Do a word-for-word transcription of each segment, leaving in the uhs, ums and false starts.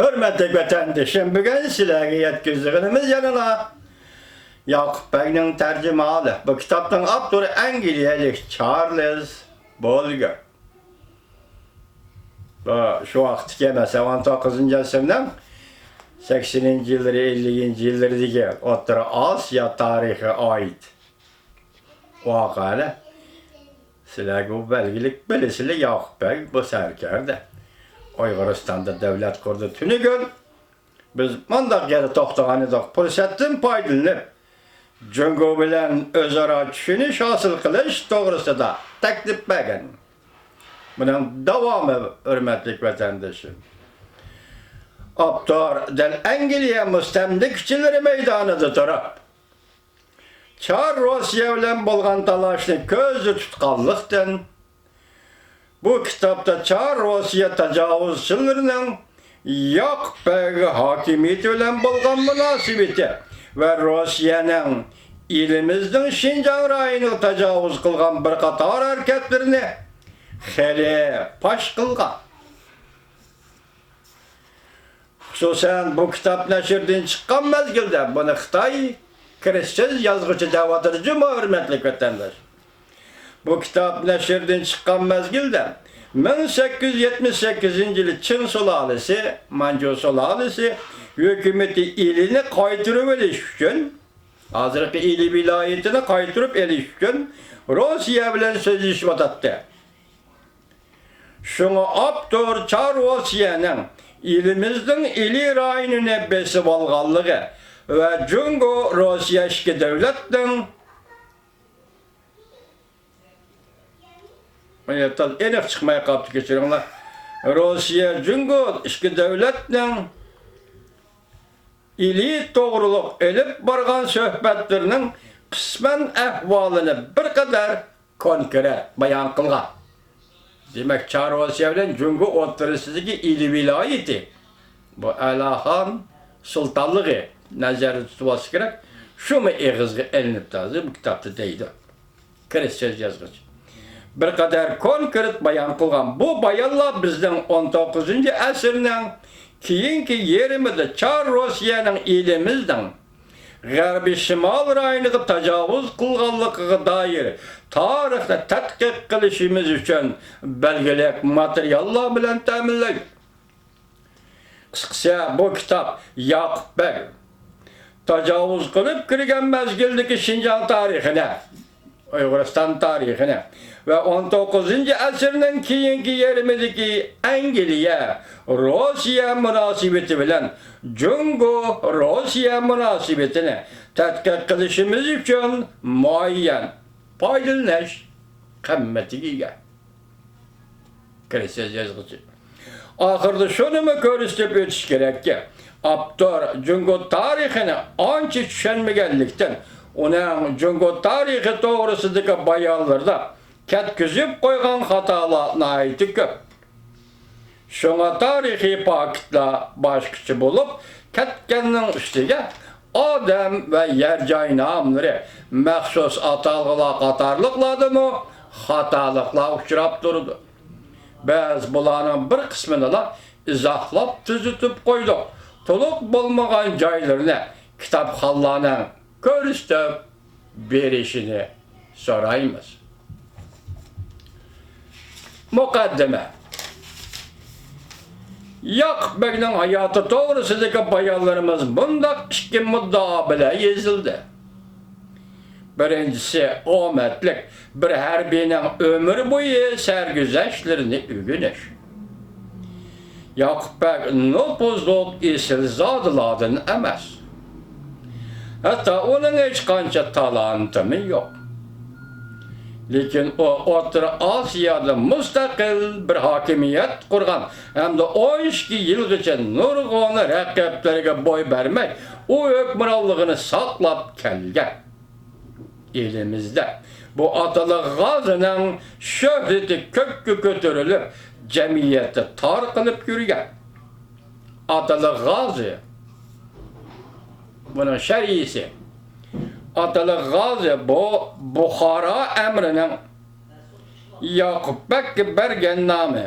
ھۆرمەتلىك ۋەتەندىشىم، بۈگۈن سىلەرگە يەتكۈزىدىغىنىمىز يەنىلا ياقۇپ بەگنىڭ تەرجىمىھالى. بۇ كىتابنىڭ ئاپتورى ئەنگلىيەلىك چارلىز بولگېر. بۇ شۇ ۋاقىتتىكى، مەسىلەن، ئون توققۇزىنچى ئەسىرنىڭ سەكسىنىنچى يىللىرى، ئەللىكىنچى يىللىرىدىكى ئوتتۇرا ئاسىيا تارىخىغا ئائىت ۋەقەلەر. سىلەرگە بۇ بەلگىلىك، بىلىسىلەر، ياقۇپ بەگ بۇ سەركەردە. ئۇيغۇرىستاندا دۆلەت قۇردى تۈنۈگۈن. بىز مۇنداق يەردە توختىغان ئىدۇق، پۇرسەتتىن پايدىلىنىپ، جۇڭگو بىلەن ئۆزئارا چۈشىنىش ھاسىل قىلىش توغرىسىدا تەكلىپ بەرگەن. بۇنىڭ داۋامى، ھۆرمەتلىك ۋەتەندىشىم. ئاپتور دەل ئەنگلىيە مۇستەملىكىچىلىرى مەيدانىدا تۇرۇپ، چار روسىيە بىلەن بولغان تالاشنى كۆزدە تۇتقانلىقتىن، بۇ كىتابتا چار روسىيە تاجاۋۇزچىلىرىنىڭ ياقۇپ بەگ ھاكىمىيىتى بىلەن بولغان مۇناسىۋىتى ۋە روسىيەنىڭ ئېلىمىزنىڭ شىنجاڭ رايونىغا تاجاۋۇز قىلغان بىر قاتار ھەرىكەتلىرىنى خېلى پاش قىلغان. خۇسۇسەن، بۇ كىتاب نەشردىن چىققان مەزگىلدە، بۇنى خىتاي كىرىستىيان يازغۇچى دەۋاتىدۇ جۇمۇ، ھۆرمەتلىك ۋەتەنداش. بۇ كىتاب نەشردىن چىققان مەزگىلدە، مىڭ سەككىز يۈز يەتمىش سەككىزىنچى يىلى چىڭ سۇلالىسى، مانجۇ سۇلالىسى ھۆكۈمىتى ئىلىنى قايتۇرۇۋېلىش ئۈچۈن، ھازىرقى ئىلى ۋىلايىتىنى قايتۇرۇپ ئېلىش ئۈچۈن روسىيە بىلەن سۆزلىشىۋاتاتتى. شۇڭا ئاپتور چار روسىيەنىڭ ئېلىمىزنىڭ ئىلى رايونىنى بېسىۋالغانلىقى ۋە جۇڭگو، روسىيە ئىككى دۆلەتنىڭ، ئېنىق چىقماي قاپتۇ، كەچۈرۈڭلار. روسىيە، جۇڭگو ئىككى دۆلەتنىڭ ئىلى توغرۇلۇق ئېلىپ بارغان سۆھبەتلىرىنىڭ قىسمەن ئەھۋالىنى بىر قەدەر كونكرېت بايان قىلغان. دېمەك، چار روسىيە بىلەن جۇڭگو ئوتتۇرىسىدىكى ئىلى ۋىلايىتى، بۇ ئەلاخان سۇلتانلىقى نەزەردە تۇتۇۋالسا كېرەك، شۇمۇ ئېغىزغا ئېلىنىپتۇ ھازىر بۇ كىتابتا دەيدۇ كىرىستىيان يازغۇچى. بىر قەدەر كونكرېت بايان قىلغان بۇ بايانلار بىزنىڭ ئون توققۇزىنچى ئەسىرنىڭ كېيىنكى يېرىمىدا چار روسىيەنىڭ ئېلىمىزنىڭ غەربىي شىمال رايونىغا تاجاۋۇز قىلغانلىقىغا دائىر تارىخنى تەتقىق قىلىشىمىز ئۈچۈن بەلگىلىك ماتېرىياللار بىلەن تەمىنلەيدۇ. قىسقىسى، بۇ كىتاب ياقۇپ بەگ تاجاۋۇز قىلىپ كىرگەن مەزگىلدىكى شىنجاڭ تارىخىنى، ئۇيغۇرىستان تارىخىنى ۋە ئون توققۇزىنچى ئەسىرنىڭ كېيىنكى يېرىمىدىكى ئەنگلىيە، روسىيە مۇناسىۋىتى بىلەن جۇڭگو، روسىيە مۇناسىۋىتىنى تەتقىق قىلىشىمىز ئۈچۈن مۇئەييەن پايدىلىنىش قىممىتىگە ئىگە. كىرىستىيان يازغۇچى. ئاخىرىدا شۇنىمۇ كۆرسىتىپ ئۆتۈش كېرەككى، ئاپتور جۇڭگو تارىخىنى ئانچە چۈشەنمىگەنلىكتىن، ئۇنىڭ جۇڭگو تارىخى توغرىسىدىكى بايانلىرىدا كەتكۈزۈپ قويغان خاتالار ناھايىتى كۆپ. شۇڭا تارىخىي پاكىتلار باشقىچە بولۇپ كەتكەننىڭ ئۈستىگە، ئادەم ۋە يەر جاي ناملىرى، مەخسۇس ئاتالغۇلار قاتارلىقلاردىمۇ خاتالىقلار ئۇچراپ تۇرىدۇ. بىز بۇلارنىڭ بىر قىسمىنىلا ئىزاھلاپ تۈزىتىپ قويدۇق. تولۇق بولمىغان جايلىرىنى كىتابخانلارنىڭ كۆرسىتىپ بېرىشىنى سورايمىز. مۇقەددىمە. ياقۇپ بەگنىڭ ھاياتى توغرىسىدىكى بايانلىرىمىز مۇنداق ئىككى مۇددىئا بىلەن يېزىلدى. بىرىنچىسى، ئومەتلىك بىر ھەربىينىڭ ئۆمۈر بويى سەرگۈزەشتلىرىنى ئۆگىنىش. ياقۇپ بەگ نوپۇزلۇق ئېسىلزادىلاردىن ئەمەس. ھەتتا ئۇنىڭ ھېچقانچە تالانتىمۇ يوق. لېكىن ئۇ ئوتتۇرا ئاسىيادا مۇستەقىل بىر ھاكىمىيەت قۇرغان ھەمدە ئون ئىككى يىلغىچە نۇرغۇن رەقىبلىرىگە بوي بەرمەي، ئۇ ھۆكۈمرانلىقىنى ساقلاپ كەلگەن. ئېلىمىزدە بۇ ئاتىلىق غازىنىڭ شۆھرىتى كۆككە كۆتۈرۈلۈپ، جەمئىيەتتە تارقىلىپ يۈرگەن. ئاتىلىق غازى، بۇنىڭ شەرھىسى. ئاتىلىق غازى بۇ بۇخارا ئەمىرىنىڭ ياقۇپ بەگكە بەرگەن نامى.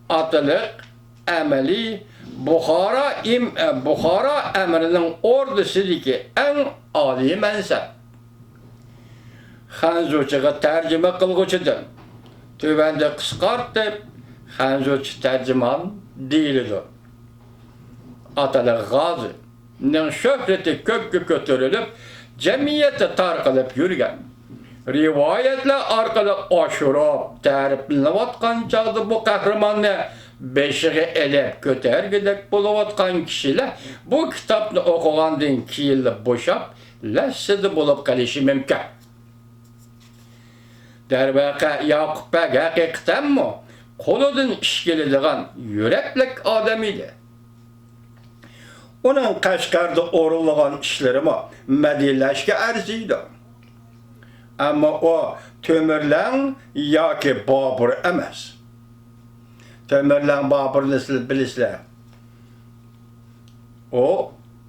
ئاتىلىق ئەمەلىي بۇخارا ئىم-، بۇخارا ئەمىرىنىڭ ئوردىسىدىكى ئەڭ ئالىي مەنسەپ. خەنزۇچىغا تەرجىمە قىلغۇچىدىن، تۆۋەندە قىسقارتىپ، خەنزۇچە تەرجىمان دېيىلىدۇ. ئاتىلىق غازىنىڭ شۆھرىتى كۆككە كۆتۈرۈلۈپ، جەمئىيەتتە تارقىلىپ يۈرگەن. رىۋايەتلەر ئارقىلىق ئاشۇرۇپ، تەرىپلىنىۋاتقان چاغدا بۇ قەھرىماننى بېشىغا ئېلىپ كۆتەرگۈدەك بولۇۋاتقان كىشىلەر بۇ كىتابنى ئوقۇغاندىن كېيىنلا بوشاپ، لەسسىدە بولۇپ قېلىشى مۇمكىن. دەرۋەقە، ياقۇپ بەگ ھەقىقەتەنمۇ قولىدىن ئىش كېلىدىغان يۈرەكلىك ئادەم ئىدى. ئۇنىڭ قەشقەردە ئورۇنلىغان ئىشلىرىمۇ مەدھىيەلەشكە ئەرزىيدۇ. ئەمما ئۇ تۆمۈرلەڭ ياكى بابۇر ئەمەس. تۆمۈرلەڭ بابۇرنى سىلەر بىلىسىلەر. ئۇ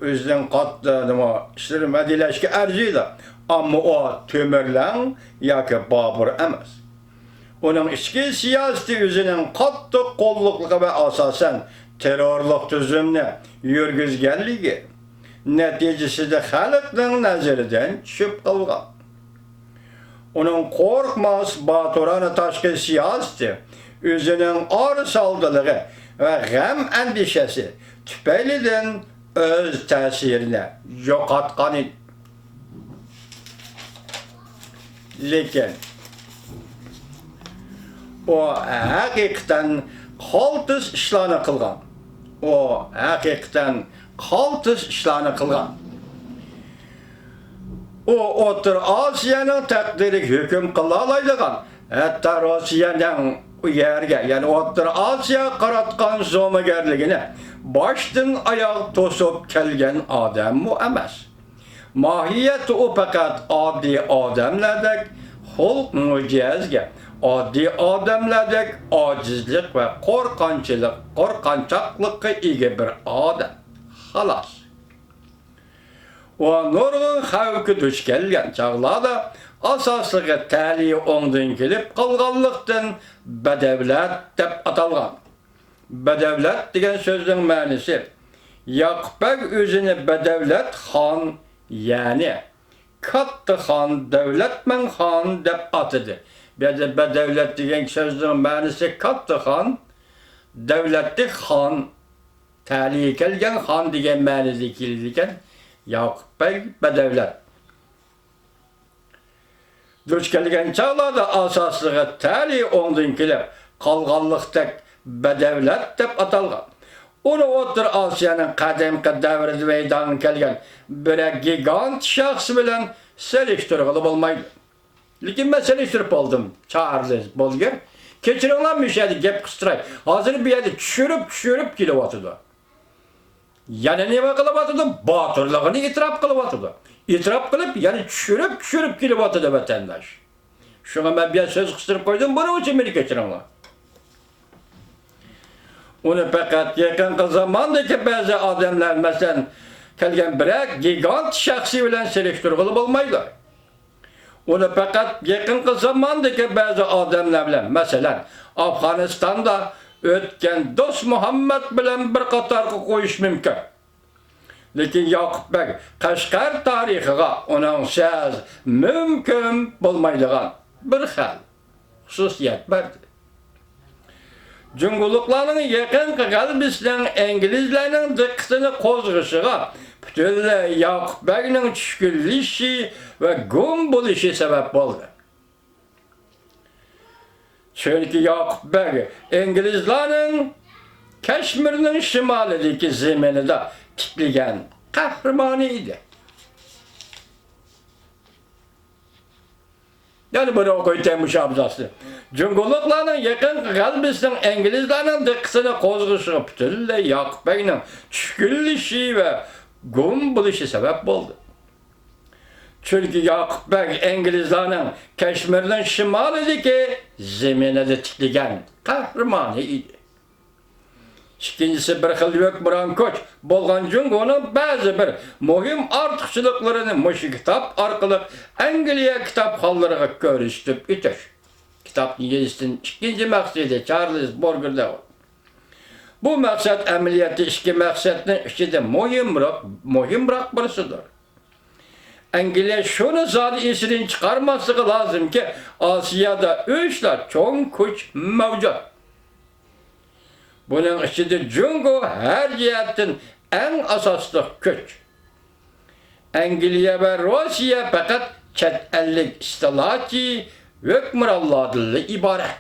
ئۆزىنىڭ قاتتىق نېمە ئىشلىرى مەدھىيەلەشكە ئەرزىيدۇ. ئەمما ئۇ تۆمۈرلەڭ ياكى بابۇر ئەمەس. ئۇنىڭ ئىچكى سىياسىتى ئۆزىنىڭ قاتتىق قوللۇقلۇقى ۋە ئاساسەن تېررورلۇق تۈزۈمنى يۈرگۈزگەنلىكى نەتىجىسىدە خەلقنىڭ نەزىرىدىن چۈشۈپ قالغان. ئۇنىڭ قورقماس، باتۇرانا تاشقى سىياسىتى ئۆزىنىڭ ئارىسالدىلىقى ۋە غەم-ئەندىشىسى تۈپەيلىدىن ئۆز تەسىرىنى يوقاتقان ئىدى. لېكىن ئۇ ھەقىقەتەن قالتىس ئىشلارنى قىلغان. ئۇ ھەقىقەتەن قالتىس ئىشلارنى قىلغان. ئۇ ئوتتۇرا ئاسىيانىڭ تەقدىرىگە ھۆكۈم قىلالايدىغان، ھەتتا روسىيەنىڭ ئۇ يەرگە، يەنى ئوتتۇرا ئاسىياغا قاراتقان زومىگەرلىكىنى باشتىن ئاياغ توسۇپ كەلگەن ئادەممۇ ئەمەس. ماھىيەتتە ئۇ پەقەت ئاددىي ئادەملەردەك خۇلق مىجەزگە، ئاددىي ئادەملەردەك ئاجىزلىق ۋە قورقانچىلىق، قورقانچاقلىققا ئىگە بىر ئادەم. خالاس. ئۇ نۇرغۇن خەۋپكە دۇچ كەلگەن چاغلاردا ئاساسلىقى تەلىيى ئوڭدىن كېلىپ قالغانلىقتىن بەدەۋلەت دەپ ئاتالغان. بەدەۋلەت دېگەن سۆزنىڭ مەنىسى، ياقۇپ بەگ ئۆزىنى بەدەۋلەت خان، يەنى كاتتا خان، دەۋلەتمەن خان دەپ ئاتىدى. بۇ يەردە بەدەۋلەت دېگەن سۆزنىڭ مەنىسى كاتتا خان، دەۋلەتلىك خان، تەلىيى كەلگەن خان دېگەن مەنىدە كېلىدىكەن. ياقۇپ بەگ بەدەۋلەت. دۇچ كەلگەن چاغلاردا ئاساسلىقى تەلىيى ئوڭدىن كېلىپ قالغانلىقتەك بەدەۋلەت دەپ ئاتالغان. ئۇنى ئوتتۇرا ئاسىيانىڭ قەدىمكى دەۋرىدە مەيدانغا كەلگەن بىرەر گىگانت شەخس بىلەن سېلىشتۇرغىلى بولمايدۇ. لېكىن مەن سېلىشتۇرۇپ بولدۇم، چارلىز بولگېر. كەچۈرۈڭلار، مۇشۇ يەردە گەپ قىستۇراي. ھازىر بۇ يەردە چۈشۈرۈپ، چۈشۈرۈپ كېلىۋاتىدۇ. يەنە نېمە قىلىۋاتىدۇ؟ باتۇرلۇقىنى ئېتىراپ قىلىۋاتىدۇ. ئېتىراپ قىلىپ، يەنە چۈشۈرۈپ، چۈشۈرۈپ كېلىۋاتىدۇ، ۋەتەنداش. شۇڭا مەن بۇ يەردە سۆز قىستۇرۇپ قويدۇم، بۇنىڭ ئۈچۈن مېنى كەچۈرۈڭلار. ئۇنى پەقەت يېقىنقى زاماندىكى بەزى ئادەملەر، مەسىلەن، كەلگەن بىرەر گىگانت شەخسى بىلەن سېلىشتۇرغىلى بولمايدۇ. ئۇنى پەقەت يېقىنقى زاماندىكى بەزى ئادەملەر بىلەن، مەسىلەن، ئافغانىستاندا ئۆتكەن دوست مۇھەممەد بىلەن بىر قاتارغا قويۇش مۇمكىن. لېكىن ياقۇپ بەگ قەشقەر تارىخىغا ئۇنىڭسىز مۇمكىن بولمايدىغان بىر خىل خۇسۇسىيەت بەردى. جۇڭگولۇقلارنىڭ يېقىنقى غەلىبىسىنىڭ ئىنگلىزلارنىڭ دىققىتىنى قوزغىشىغا پۈتۈنلەي ياقۇپ بەگنىڭ چۈشكۈنلىشىشى ۋە گۇم بولۇشى سەۋەب بولدى. چۈنكى ياقۇپ بەگ ئىنگلىزلارنىڭ كەشمىرنىڭ شىمالىدىكى زېمىنىدا تىكلىگەن قەھرىمانى ئىدى. يەنە بىر ئوقۇيتتى مۇشۇ ئابزاسنى. جۇڭگولۇقلارنىڭ يېقىنقى غەلىبىسىنىڭ ئىنگلىزلارنىڭ دىققىتىنى قوزغىشىغا پۈتۈنلەي ياقۇپ بەگنىڭ چۈشكۈنلىشى ۋە گۇم بولۇشى سەۋەب بولدى. چۈنكى ياقۇپ بەگ ئىنگلىزلارنىڭ كەشمىرنىڭ شىمالىدىكى زېمىنىدا تىكلىگەن قەھرىمانى ئىدى. ئىككىنچىسى، بىر خىل ھۆكۈمران كۈچ بولغان جۇڭگونىڭ بەزى بىر مۇھىم ئارتۇقچىلىقلىرىنى مۇشۇ كىتاب ئارقىلىق ئەنگلىيە كىتابخانلىرىغا كۆرسىتىپ ئۆتۈش. كىتابنى يېزىشتىن ئىككىنچى مەقسىتى چارلىز بورگېردەۋ. بۇ مەقسەت ئەمەلىيەتتە ئىككى مەقسەتنىڭ ئىچىدە مۇھىمراق، مۇھىمراق بىرسىدۇر. ئەنگلىيە شۇنى زادى ئېسىدىن چىقارماسلىقى لازىمكى، ئاسىيادا ئۈچلا چوڭ كۈچ مەۋجۇت. بۇنىڭ ئىچىدە جۇڭگو ھەر جەھەتتىن ئەڭ ئاساسلىق كۈچ. ئەنگلىيە ۋە روسىيە پەقەت چەت ئەللىك ئىستىلاھاتچى ھۆكۈمرانلاردىنلا ئىبارەت.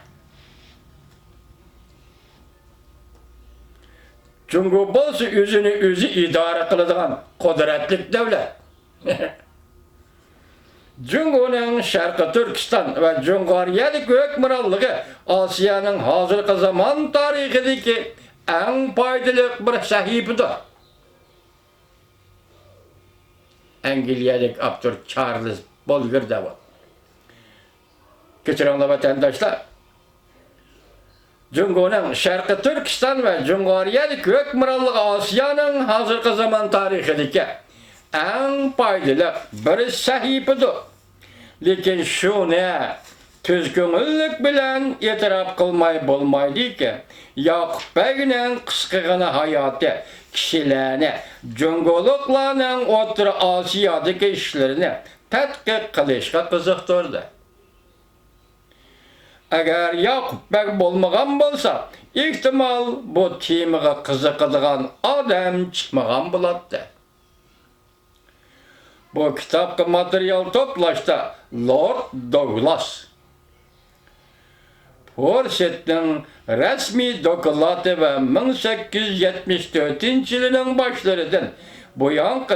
جۇڭگو بولسا ئۆزىنى ئۆزى ئىدارە قىلىدىغان قۇدرەتلىك دۆلەت. جۇڭگونىڭ شەرقىي تۈركىستان ۋە جۇڭغارىيەدىكى ھۆكۈمرانلىقى ئاسىيانىڭ ھازىرقى زامان تارىخىدىكى ئەڭ پايدىلىق بىر سەھىپىدۇر. ئەنگلىيەلىك ئاپتور چارلز بولگېر دەۋاتىدۇ. كەچۈرۈڭلار، ۋەتەنداشلار. جۇڭگونىڭ شەرقىي تۈركىستان ۋە جۇڭغارىيەدىكى ھۆكۈمرانلىقى ئاسىيانىڭ ھازىرقى زامان تارىخىدىكى ئەڭ پايدىلىق بىر سەھىپىدۇر. لېكىن شۇنى تۈز كۆڭۈللۈك بىلەن ئېتىراپ قىلماي بولمايدۇكى، ياقۇپ بەگنىڭ قىسقىغىنە ھاياتى كىشىلەرنى جۇڭگولۇقلارنىڭ ئوتتۇرا ئاسىيادىكى ئىشلىرىنى تەتقىق قىلىشقا قىزىقتۇردى. ئەگەر ياقۇپ بەگ بولمىغان بولسا، ئېھتىمال، بۇ تېمىغا قىزىقىدىغان ئادەم چىقمىغان بولاتتى. بۇ كىتابقا ماتېرىيال توپلاشتا لورد دوگلاس، فورسېتنىڭ رەسمىي دوكلاتى ۋە مىڭ سەككىز يۈز يەتمىش تۆتىنچى يىلىنىڭ باشلىرىدىن بۇيانقى